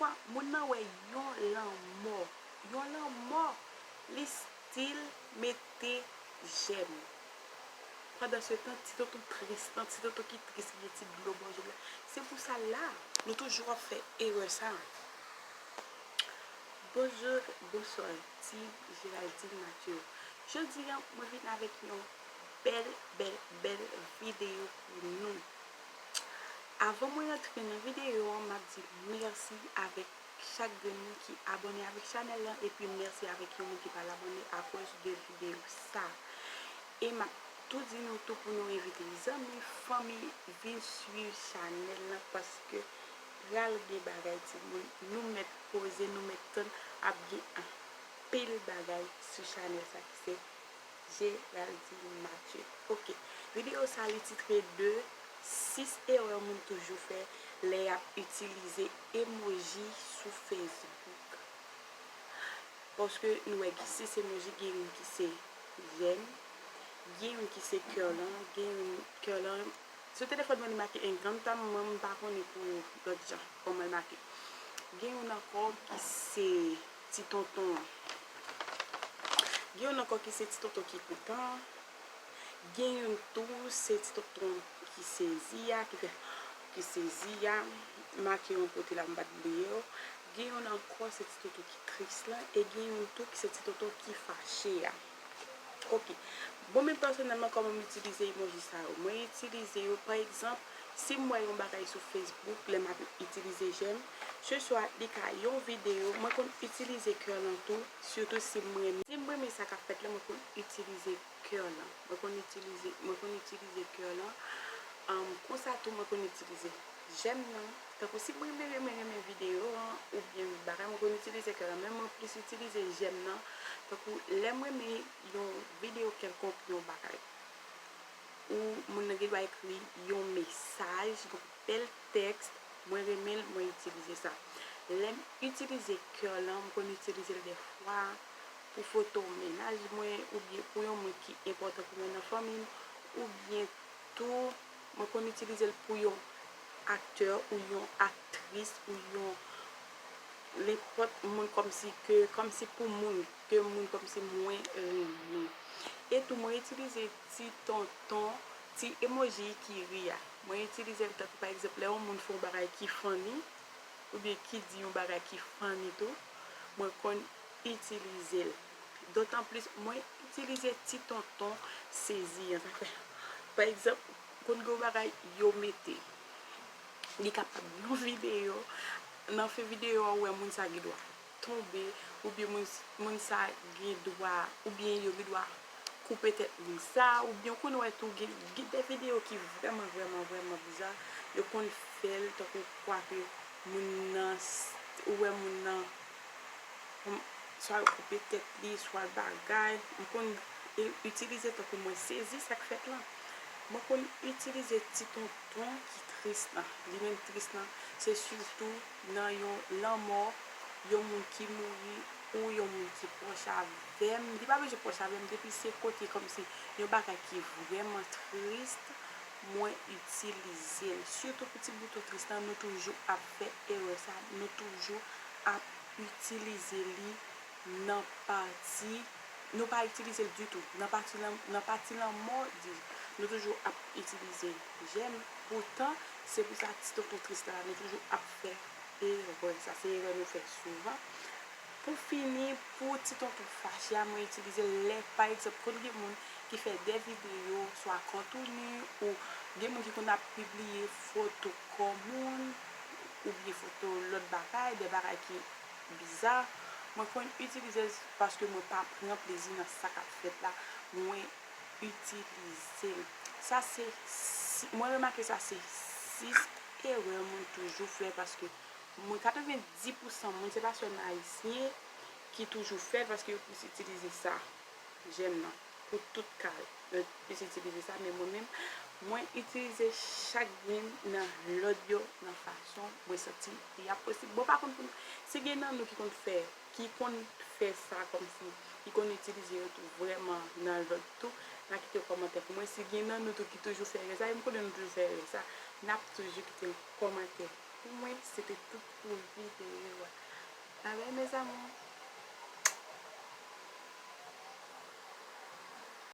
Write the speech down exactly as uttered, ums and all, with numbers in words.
Kwa, moun nan wè yon lanmò, yon lanmò, li still mete jèm. Pandan se tan, ti tonton tris lan, ti tonton ki tris, ki gen ti dlo bò je l la. Se pou sa la, nou toujou ap fè erè sa. Bonjou, bonswa, Team Geraldine Mathieu. Jodi a, mwen vin avèk yon bèl, bèl, bèl videyo pou nou. Avan mwen rantre nan videyo an, m ap di mèsi avèk chak grenn moun ki abòne avèk chanèl lan, epi mèsi avèk yon moun ki pa t abòne akoz de videyo sa. E m ap tou di nou tou pou nou envite zanmi, fanmi vin swiv chanèl lan, paske pral gen bagay timoun, nou mèt poze, nou mèt tann, ap gen anpil bagay sou chanèl sa ki se Geraldine Mathieu. Ok, videyo sa li titre de sis erè moun toujou fè lè y ap itilize emoji sou Facebook. Paske nou wè gen sis emoji, gen youn ki se jèm, gen youn ki se kè lan, gen youn kè lan. Sou telefòn mwen li make enkantan, mwen m pa konnen pou lòt jan kòman l make. Gen youn ankò ki se ti tonton an. Gen youn ankò ki se ti tonton ki kontan. Gen youn tou se ti tonton ki sezi a, ki fè ki sezi a, make yon kote la m pa t bliye yo. Gen youn ankò se ti tonton ki tris lan, e gen youn tou ki se ti tonton ki fache a. Ok. Bon, men pèsonèlman, kòman m itilize emoji sa yo? Mwen itilize yo, pa egzanp, si m wè yon bagay sou Facebook, lè m ap itilize jèm, se swa li ka yon videyo, mwen konn itilize kè lan tou, sitou si m renmen, si m renmen sa k ap fèt la, mwen konn itilize kè lan. Mwen konn itilize, mwen konn itilize kè lan. Am, konsa tou, mwen konn itilize jèm nan. Tankou si mwen renmen, renmen, renmen videyo an, oubyen bagay, mwen konn itilize kè lan. Men mwen plis itilize jèm nan. Tankou lè mwen renmen yon videyo kèlkonk, yon bagay, ou moun nan gen dwa ekri yon mesaj, yon bèl tèks, mwen renmen l, mwen itilize sa. Lè m itilize kè lan, m konn itilize l dèfwa pou foto mennaj mwen, oubyen pou yon moun ki enpòtan pou mwen nan fanmi m, oubyen tou, mwen konn itilize l pou yon aktè ou yon aktris ou yon nenpòt moun kòmsi ke, kòmsi pou moun, ke moun kòmsi mwen renmen. E tou, mwen itilize ti tonton, ti emoji ki ri a. Mwen itilize l tankou, pa egzanp, lè yon moun fè yon bagay ki funny, oubyen ki di yon bagay ki funny tou, mwen konn itilize l. Dotanplis, mwen itilize ti tonton sezi an. Sa fè, pa egzanp, konn gen yon bagay yo mete. Li kapab yon videyo, nan fen videyo a, ou wè moun sa gen dwa tonbe, oubyen moun, moun sa gen dwa, oubyen yo gen dwa koupe tèt moun sa, oubyen ou konn wè tou gen, gen de videyo ki vrèman, vrèman, vrèman biza, yo konn fè l tankou kwake moun nan, s-, ou wè moun nan, kòm, swa yo koupe tèt li, swa l bagay, m konn e-, itilize tankou mwen sezi sa k fèt lan. Mwen konn itilize ti tonton ki tris lan. Li menm tris lan, se sitou nan yon lanmò, yon moun ki mouri, ou yon moun ki pwòch avè m. Li pa bezwen pwòch avè m, depi se kote kòmsi yon bagay ki vrèman tris, mwen itilize l. Sitou pou ti bouton tris lan, nou toujou ap fè erè sa, nou toujou ap itilize li nan pati, nou pa itilize l ditou. Nan pati lan, nan pati lanmò, di, nou toujou ap itilize jèm. Poutan, se pou sa ti tonton tris la, nou toujou ap fè erè. Sa se erè nou fè souvan. Pou fini, pou ti tonton fache a, mwen itilize l lè, pa egzanp, konn gen moun ki fè de videyo, swa kontouni, ou gen moun ki konn ap pibliye foto kò moun, oubyen foto lòt bagay, de bagay ki biza. Mwen konn itilize l paske mwen pa pran plezi nan sa k ap fèt la. Mwen itilize l. Sa se si-, mwen remake sa se sis erè moun toujou fè, paske moun, katrevenndis pousan moun, se pa sèlman ayisyen ki toujou fè l, paske yo plis itilize sa, jèm nan, pou tout ka, yo plis itilize sa, men mwen menm, mwen itilize chak grenn nan lòd yo, nan fason mwen santi li ap posib. Bon, pa konn pou nou, si gen nan nou ki konn fè, ki konn fè sa kòmsi, ki konn itilize yo tou vrèman nan lòd tou, n a kite yon kòmantè pou mwen. Si gen nan nou tou ki toujou fè erè sa, e m konnen nou toujou fè erè sa, n ap toujou kite yon kòmantè pou mwen. Se te tout pou videyo Bye bye, mes amours.